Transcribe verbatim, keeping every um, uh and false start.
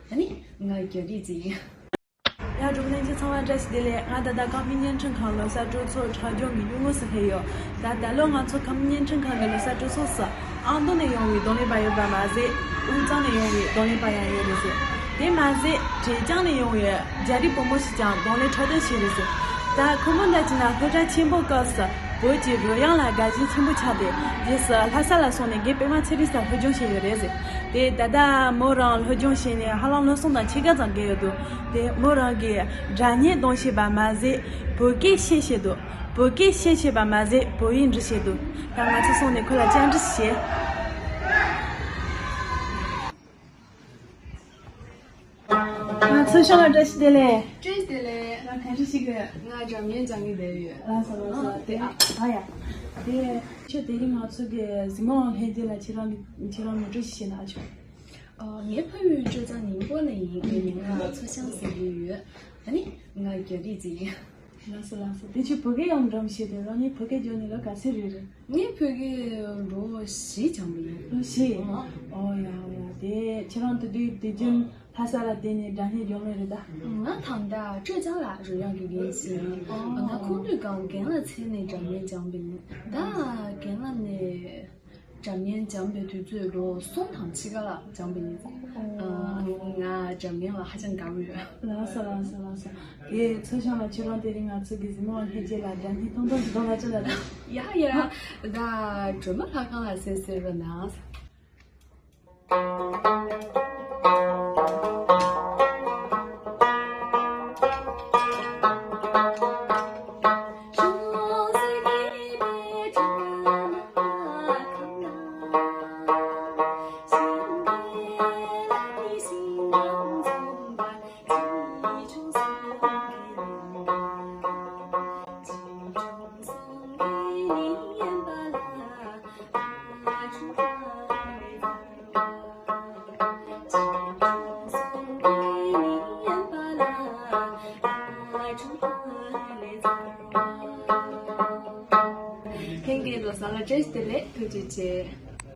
ཨ་ནི་ང་རྒྱ་རིགས་ཅིག་ཡིན། ཡ། འགྲོ་བ་ལྷན་རྒྱས་ཚང་མ་བཀྲ་ཤིས་བདེ་ལེགས། ང་ད་ལྟ་ཁམས་སྨད་བརྙན་འཕྲིན་ཁང་ལོ་གསར་སྤྲོ་ཚོགས་འཁྲབ་སྦྱོང་གི་གཡུལ་ངོ་སུ་སླེབས་ཡོད། ད་ད་ལོ་ང་ཚོ་ཁམས་སྨད་བརྙན་འཕྲིན་ཁང་གི་ལོ་གསར་སྤྲོ་ཚོགས་སུ་ཨ་མདོ་ནས་ཡོང་བའི་གདོང་ལེན་པ་ཡོད་པ་མ་ཟད། དབུས་གཙང་ནས་ཡོང་བའི་གདོང་ལེན་པ་ཡང་ཡོད་རེད་ཟེར། དེ་མ་ཟད་བྲེ་རྒྱང་ནས་ཡོང་བའི་རྒྱ་རིགས་བུ་མོ་ཞིག་ཀྱང་གདོང་ལེན་འཁྲབ་སྟོན་བྱས་རེད་ཟེར། ད་ཁོ་མོ་འདྲ་བྱས་ན་སློབ་གྲྭ་ཆེན་པོ་སྐབས་སུ་བོད་ཀྱི་རོལ་དབྱངས་ལ་དགའ་ཞེན་ཆེན་པོ་ཆགས་ཏེ། རྗེས་སུ་ལྷ་ས་ལ་སོང་ནས་རྒན་པད་མ་ཚེ་རིང་སར་སློབ་སྦྱོང་བྱས་ཡོད་རེད་ཟེར། དེ་ད་ལྟ་མོ་རང་སློབ་སྦྱོང་བྱས་ནས་ཧ་ལམ་ལོ་གསུམ་དང་ཕྱེད་ཀ་ཙམ་འགོར་ཡོད་འདུག། དེ་མོ་རང་གིས་སྒྲ་སྙན་གཏོང་ཤེས་པ་མ་ཟད་བོད་སྐད་བཤད་ཤེས་འདུག། བོད་སྐད་བཤད་ཤེས་པ་མ་ཟད་བོད་ཡིག་འབྲི་ཤེས་འདུག། ད་ང་ཚོ་སོང་ནས་ཁོ་ལ་བཅར་འདྲི་བྱེད། ང་ཚོ་ཤོག་ལ་བཀྲ་ཤིས་བདེ་ལེགས། བཀྲ་ཤིས་བདེ་ལེགས། ང་ག་འདྲ་ཞིག་གི། ང་སྒྲ་སྙན་སྦྱང་གི་བསྡད་ཡོད། ལགས་སོ་ལགས་སོ། ཨ་དེ་ཨ་ཡ། དེ་ཁྱོད་དེ་རིང་ང་ཚོ་གི་གཟིགས་མོ་བ་ལྷན་རྒྱས་ལ་ཁྱེད་རང་གི་ཁྱེད་རང་ངོ་སྤྲོད་ཞིག་བྱེད་ན་ཨ་ཆོག། ཨ། ངའི་ཕ་ཡུལ་སྤྱོད་བཟང་ཉིང་པོ་ནས་ཡིན། ངའི་མིང་ལ་ཚོ་ཤང་ཟེར་གྱི་ཡོད། ཨ་ནི་ང་རྒྱ་རིགས་ཅིག་ཡིན། ལགས་སོ་ལགས་སོ། དེ་ཁྱོད་བོད་སྐད་ཡང་འགྲམ་ཤེས་དེ་རང་ཉིད་བོད་སྐད་སྦྱོང་ནས་ལོ་ག་ཚོད་རེད་རེད། ངའི་བོད་སྐད་ལོ་བཞི་སྦྱངས་པ་ཡིན། ལོ་བཞི། ཨོ་ཡ་ཨོ་ཡ། དེ་ཁྱེད་རང་དེ་དུས་དུས་རྒྱུན་ལྷ་ས་ལ་བསྡད་ནས་སྒྲ་སྙན་སྦྱོང་ལེ་རེད་ད། ང་ད་ལྟ་སྤྱོད་བཟང་ལ་རོལ་དབྱངས་ཀྱི་རྒན་ཞིག་ཡིན། ང་ཁོང་དུས་སྒང་རྒན་ལགས་མཚན་ནས་སྒྲ་སྙན་སྦྱངས་པ་ཡིན། ད་རྒན་ལགས་ནས། སྒྲ་སྙན་སྦྱངས་པའི་དུས་ཚོད་ལོ་གསུམ་དང་ཕྱེད་ཀ་ལ་སྦྱངས་པ་ཡིན། ཨ། ང་སྒྲ་སྙན་ལ་ཧ་ཅང་དགའ་པོ་ཡོད། ལགས་སོ་ལགས་སོ་ལགས་སོ། དེ་ཚོ་ཤང་ལ་ཁྱེད་རང་དེ་རིང་ང་ཚོ་གི་གཟིགས་མོ་བ་ལྷན་རྒྱས་ལ་སྒྲ་སྙན་ཐུང་ཐུང་ཞིག་གཏོང་ན་ཅི་ལ་ད། ཡ་ཡ། ད་སྒྲོལ་མ་ལྷ་ཁང་ལ་གསན་གསན་རོགས་གནང་། ལྷན་རྒྱས་ལོ་གསར་ལ་བཀྲ་ཤིས་བདེ་ལེགས། ཐུགས་རྗེ་ཆེ།